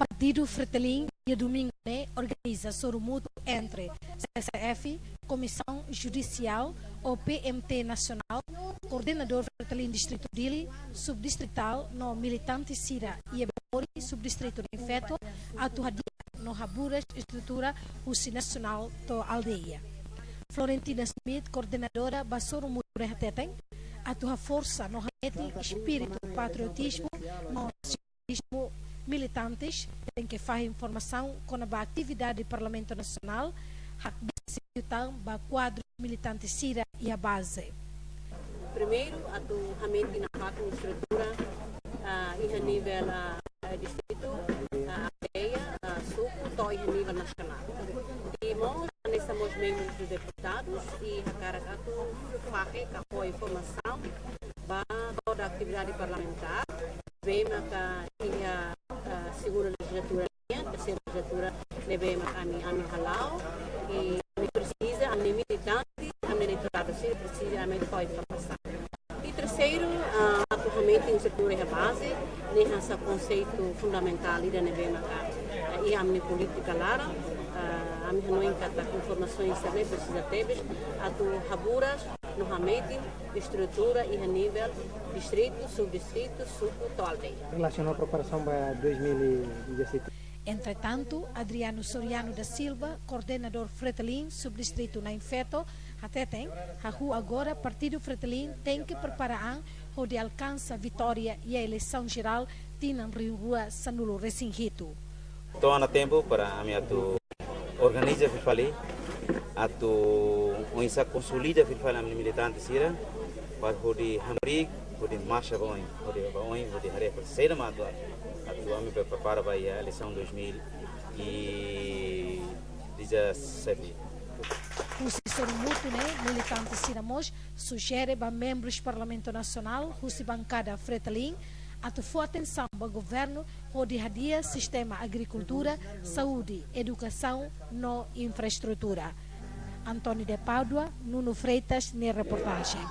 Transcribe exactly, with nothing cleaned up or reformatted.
Partidu Fretilin iha domingu ne'e organiza sorumutu entre C C F, Komisaun Judisiál ou P M T Nasionál, koordenadór Fretilin Distritu Dili, subdistritál no militante sira iha Bebori, subdistritu Nain Feto, atu hadi'a no haburas estrutura husi nasionál to'o aldeia. Florentina Smith, koordenadora ba sorumutu ne'e hateten, atu haforsa no hametin espíritu patriotizmu no nasionalizmu, militantes tenke fahe informasaun kona-ba atividade Parlamentu Nasionál, hakbesik liután ba kuadru militante sira iha baze. Primeiru, atu hametin nafatin estrutura, ah, iha nivel, ah, distritu, ah, aldeia, ah, suku, to'o iha nivel nasionál. I mós, hanesan mós membrus do deputadus, i hakarak atu fahe ka fó informasaun ba toda atividade parlamentár, ne'ebé maka iha, ah, segunda lejizlatura nian, terseira lejizlatura ne'ebé maka ami, ami hala'o, i ami presiza, ami militante, ami eleitoradu sira presiza, ami fó informasaun. I terseiru, ah, atu hametin estrutura iha baze, ne'e hanesan konseitu fundamentál ida ne'ebé maka, ah, iha ami-nia polítika laran, ah, ami hanoin katak informasaun sira-ne'e presiza tebes, atu haburas no hametin estrutura iha nivel distritu, subdistritu, suku, to'o aldeia. Relasiona preparasaun ba dois mil e dezassete. Entretantu, Adriano Soriano da Silva, koordenadór Fretilin, subdistritu Nain Feto, hateten, hahú agora Partidu Fretilin tenke prepara an hodi alkansa vitória iha eleisaun jerál tinan rihun rua sanulu resin hitu. To'o ona tempu para ami atu organiza fila fali, atu oinsá konsolida fila fali ami militante sira, para hodi hamriik, hodi marxa ba oin, hodi ba oin, hodi haree para saida mak atu, atu ami prepara ba iha eleisaun dois mil e dezassete. Husi sorumutu ne'e, militante sira mós sujere ba membrus Parlamentu Nasionál husi bankada Fretilin atu fó atensaun ba governu hodi hadi'a sistema agrikultura, saúde, edukasaun no infraestrutura. António de Pádua, Nuno Freitas nia reportajen.